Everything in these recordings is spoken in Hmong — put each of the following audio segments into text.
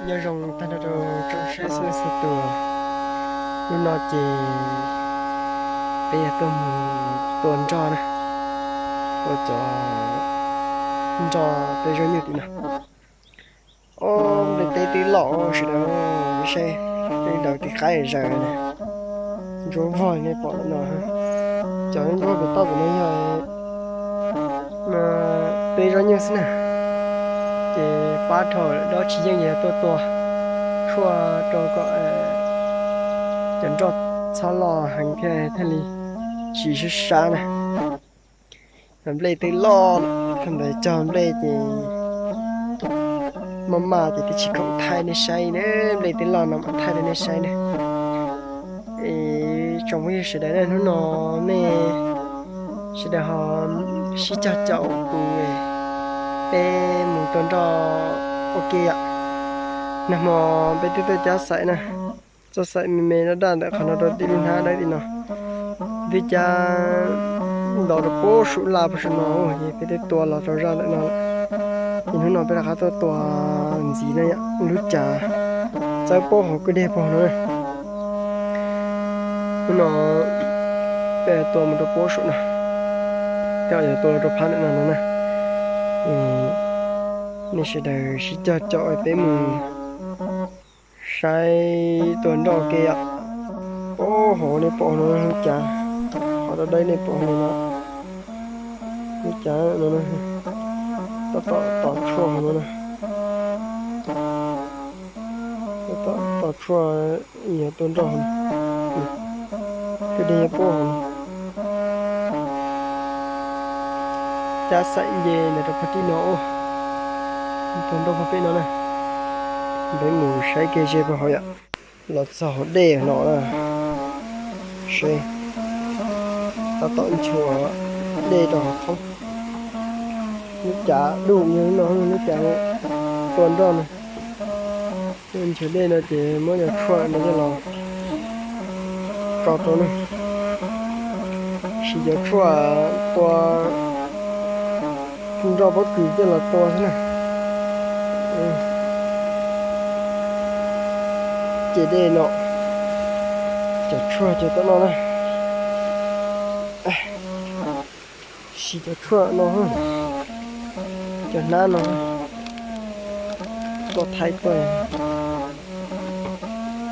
Nyob zoo tag nrho rau tsoom saib txhua leej txhua tus. Hnub no ces peb yuav tuaj mus tua nroj na, tua cov nroj tej zaub nyuj tim no. Ob, nplej teb twb loj sawv daws, saib tej daws tib qaib zaws na. Ntsuab vog nej pom no, cov ntsuab pem toj pem no yog tej zaub nyuj xwb na. Ces pab dhau lawm, dab tsis yeej yog tuaj tua tshuaj rau kom cov nroj txhob loj heev thiaj thiaj li tsis sib sab na. Nplej twb loj, thaum ntawd cog nplej ces maj maj ces twb tsis khoom thaij nej saib na, nplej twb loj no mam thaij rau nej saib na. Es tsoom phooj ywg sawv daws na, hnub no nej sawv daws ho sib cog caum kuv, peb mus tua nroj ua ke yom. Nag hmo peb twb tuaj cab xaim na, txoj xaim me me daj daj ntawm qhov no rau tim lub hnab dawb tim no, twb cab nto rau puag saum laj puag saum no, ces peb twb tua los rau zaj ntawm no lawm. Ces hnub no peb rov qab tuaj tua ntxiv na yom, lub cav txawb puag hauv kwj deg puag no na. Hnub no peb tua mus rau puag saum no, tej zaum yuav tua los rau phab ntawm no no na. Nej sawv daws sib cog caum peb mus saib tua nroj ua ke yom. Puag hauv nej pom no lub cav, qhov dawb dawb nej pom no, lub cav no, tab tom tos tshuaj hauv no na. Tab tom tos tshuaj yuav tua nroj, kwj deg puag hauv no. Cab xaim nce ntawm rau puag tim no, tua nroj puag pem no na. Peb mus saib kev ze puag hauv yom. Los txog hauv dej no na, seb, tab tom nchuav dej rau hauv thoob. Lub cav dub yog no, lub cav tua nroj no. Nchuav dej no ces muab cov tshuaj no coj los tso rau na. Siv cov tshuaj tua nroj pob kws coj los tua xwb na. Ces dej no, cov tshuaj cov tom no na. Siv cov tshuaj no, cov hnab no, tuaj thaij tuaj,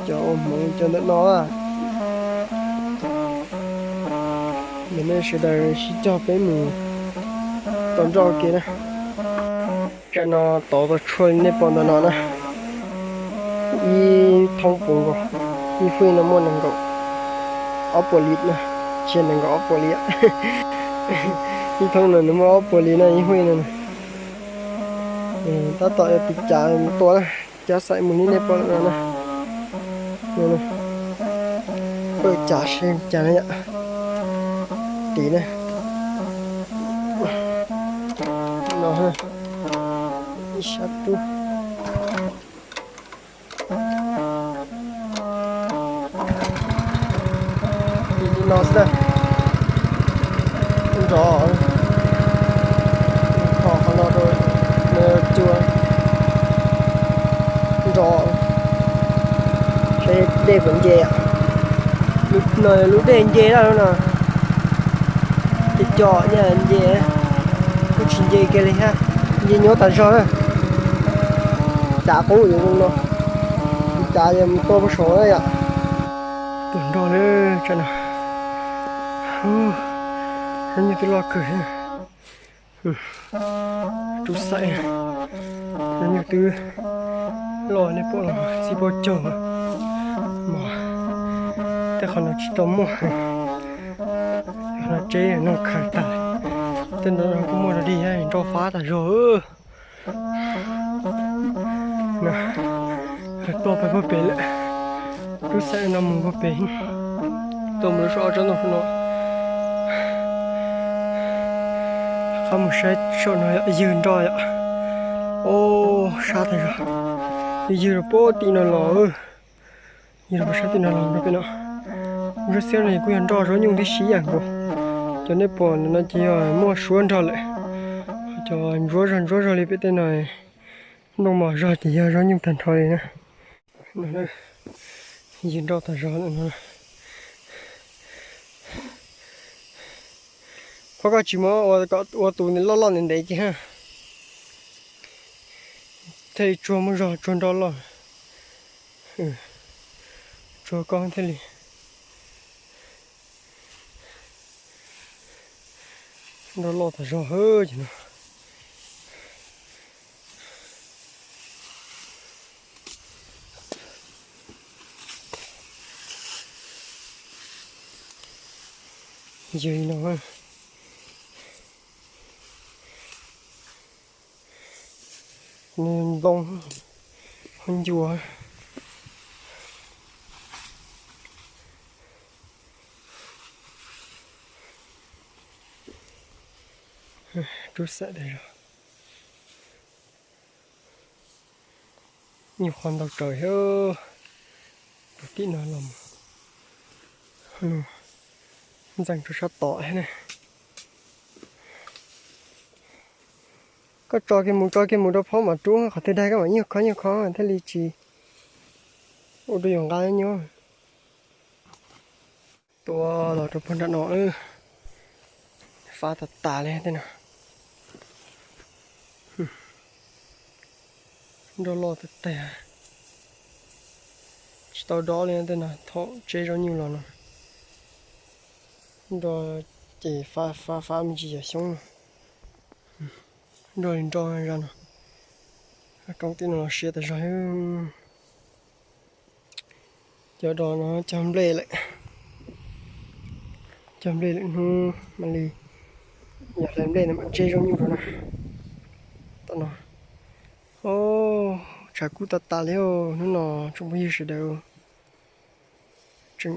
cov ua hmoov cov ntawm no. Nim no sawv daws sib cog peb mus tua nroj ua ke na. Tsam no tov tau tshuaj nej pom ntawm no na, ib thoob puv nkaus, ib fwj no muaj nees nkaum ob puas li na, tsis yog nees nkaum ob puas li. Ib thoob no nws muaj ob puas li na, ib fwj no na. Tab tom yuav tiv cav mus tua na, cab xaim mus li nej pom no na. Pawj cav seb cas na yom. Tiv na. No, ib sab tub. Tiv li no xwb na. Nrov, qhov no rau, cua nrov, seb dej puas nce. No lub dej nce na, lub no ces cov nce, kuj tsis nce kiag li thiab, nce nyuaj tas zog na. Cav qub yuav zoo no, cav yuav mus tua puag saud na yom. Tus nroj na, tsam no, ub, zaub nyuj twb loj kawg. Rub xaim, zaub nyuj twb loj nej pom los txij pob caug mas, tej qhov no tsis tau muaj, qhov no tseb noj khaws tag, tej ntawd kuj muaj dog dig, nroj fab tas zog. Tuaj pem puag pem lawm, rub xaim no mus puag pem, tuaj mus lub sab ob tsob ntoo no. Qab mus saib saum no yog ywg nroj yom. Ob, sab tag zog, ywg rau puag tim no los, ywg rau puag sab tim no los rau pem no. Ntsuab xiab no kuj yog nroj zaub nyuj tib si ib yam nkaus. Cov nej pom no ces yog muaj suab nrog lawm. Cov ntsuab zog ntsuab zog li pem tej no Nplooj mos zog ces yog zaub nyuj tag nrho li na. No, ywg nroj tag zog no. Phauj, koj tsis muab ua tus loj loj ntev ntev ces ha, thiaj li tsuag muaj zog tsuag nroj loj. Tsuag koj thiaj li nroj loj tag zog ces no. Yog li no, nplooj ho ncua. Rub xaim tas zog. Nyuj qhuav ntau tsaws thiab. Tus tim no los mus ntxeev rau sab tod thiab ne. Koj tso kiag mus tso kiag mus rau phauj mam rub, qhov twg daig koj mam nyuj khob nyuj khob thiaj li tsis ua rau yus nqa nyuaj. Tua los rau puag nram no, fab tas tas li tej no. Nroj loj tag tag, tsis tau dob li tej no, thaum tseb zaub nyuj los no. Nroj ces fab fab fab me ntsis yam xyoob no. Nroj li nroj zaj no. Roob tim no los siab tas zog. Cov dos no cog nplej lawm. Cog nplej lawm hnub mam li yog hlais nplej no mam tseb zaub nyuj rau na. Tom no, o, tshav kub tas tas li os. Hnub no tsoom phooj ywg sawv daws tseem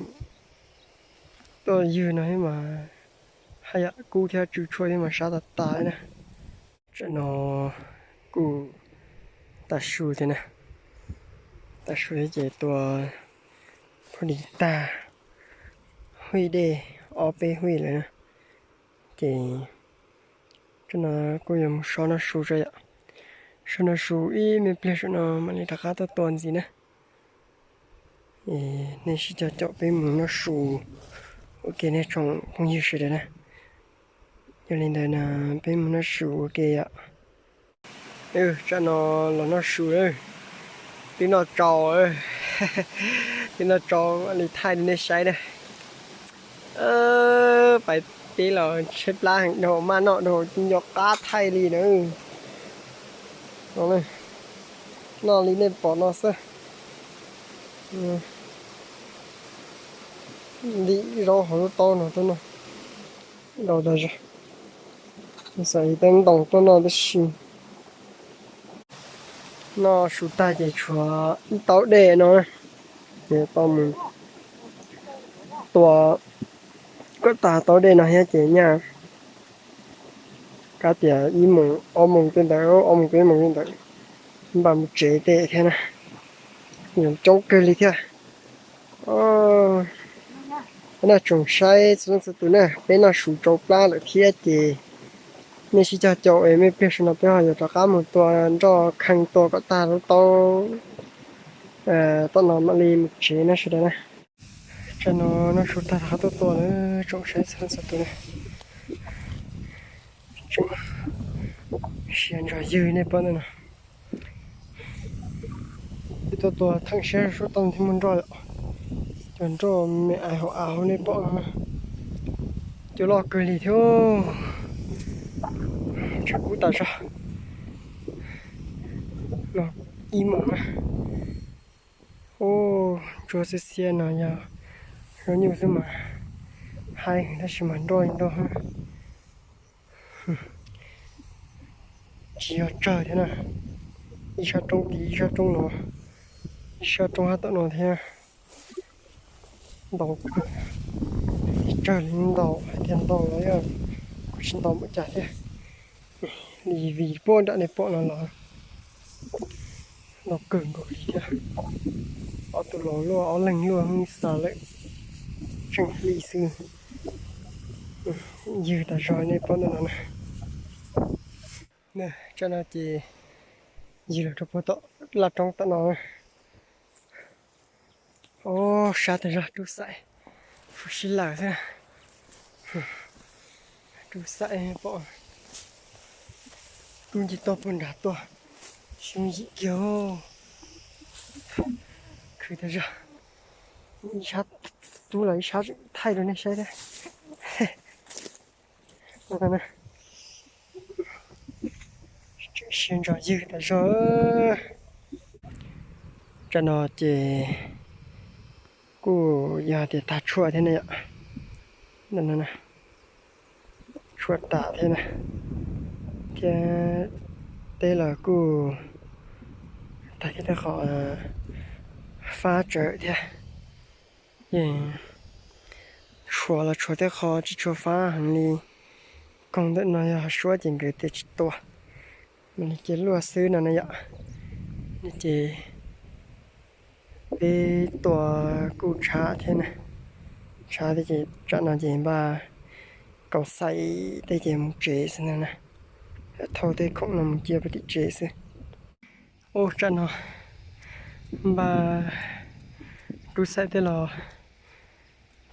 tuaj ywg no thiab mas haj yam kub thiab tsw tshuaj thiab mas sab tas tas li na. Tam no kuj tav su thiab na. Tav su thiab ces tua phooj ywg tag, huij dej ob peb huij lawm na. Ces tam no kuj yuav mus so noj su tso yom. So noj su ib me pliag saum no mam li rov qab tuaj tua ntxiv na. Nej sib cog caum peb mus noj su ua ke nej tsoom phooj ywg sawv daws na. Yog li ntawd no peb mus noj su ua ke yom. Tam no los noj su, twb noj tsau, twb noj tsau li thaij li nej saib na. Pais teb los tshaib plab heev dhau, maj noj dhau, nco qab thaij li na. Noj li nej pom no xwb. Ntim zaub hauv lub taub no tuaj noj, dhau tas zog. Xav teeb ntoo tuaj noj tib si. Noj su tag ces tshuav ib taub dej no, ces tau mus tua kom tag taub dej no thiab ces nyaj kav tias ib moos ob moos tej ntawd, ob moos peb moos tej ntawd, npaj mus tsev tej thiab na. Yuav coob kawg li thiab. Noj tsoom saib txhua leej txhua tus na, peb noj su tsau plab lawm thiab ces nej sib cog caum es me pliag saum no peb ho yuav rov qab mus tua nroj kheej tua kom tag lub taub tom no mam li mus tsev na sawv daws na. Tam no noj su tag rov qab tuaj tua lawm tsoom saib txhua leej txhua tus na. Tseem siav ntsos ywg nej pom ntawm no. Peb tuaj tua theem siab sub tau thiaj muaj nroj yom. Cov nroj me ais hauv av hauv nej pom no, cua loj kawg li thiab. Tshav kub tas zog. Los ib moos na. Ub, ntsuab xiab xiab no yog zaub nyuj xwb mas haib heev tab sis mas nroj nroj. Tsis yog tsawg thiab na, ib sab roob tid ib sab roob no, ib sab roob hab tom no thiab. Ntau kawg, tsawg li ntau hais tias ntau los yog kuj tsis ntau npaum cas thiab. Li vim puab nram nej pom no los ntau kawg nkaus li thiab. Ob tug laus luaj ob leeg luaj xav lawm, tseem hli xwb. Ywg tas zog nej pom ntawm no na. Tsam no ces Ywg los rau puag tom laj roob tom no. Ob, sab tag zog, rub xaim, huv si lawm xwb. Rub xaim pom rub nce toj puag nrad tuaj, xyoob yim kiag. Khwv tag zog, ib sab tub los ib sab tseem thaij rau nej saib thiab. Tseem siab ntso ywg tas zog. Tsam no ces kuj yog tias tag tshuaj thiab ne yom. Tshuaj tas thiab na, thiab teb los kuj tag thiab, tej qhov fab tsawm thiab. Ces tshuav los tshuav tej qho tsis tshua fab heev li. Koog ntawm no yog suab ces nkawd tias tsis tua, mam li cia luaj xwb no na yom. Ces peb tua kuj tshav thiab na, tshav thiab ces tsam no ces npaj kaus xaim tej ces mus tsev xwb na. Thauj tej khoom no mus cia pem tim tsev xwb. Ua tsam no npaj rub xaim tej los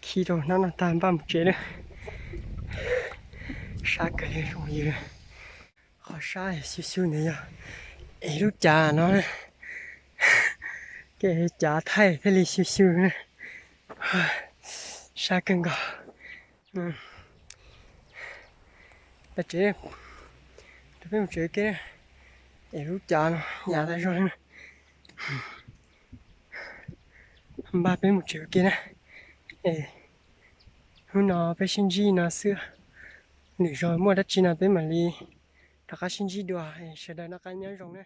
khi rau hnab no tag npaj mus tsev lawm. Sab kawg li zoo yws. Qhov sab xyu xyu ntawd yog es lub cav no, ces cav thaij thiaj li xyu xyu na. Sab kawg nkaus. Peb tsev, rau peb mus tsev ua ke na, es lub cav no yav tas zog li na. Npaj peb mus tsev ua ke na. Es hnub no peb sib ntsib no xwb, lwm zaug muaj dab tsi no peb mam li rov qab sib ntsib dua. Sawv daws noj qab nyob zoo na.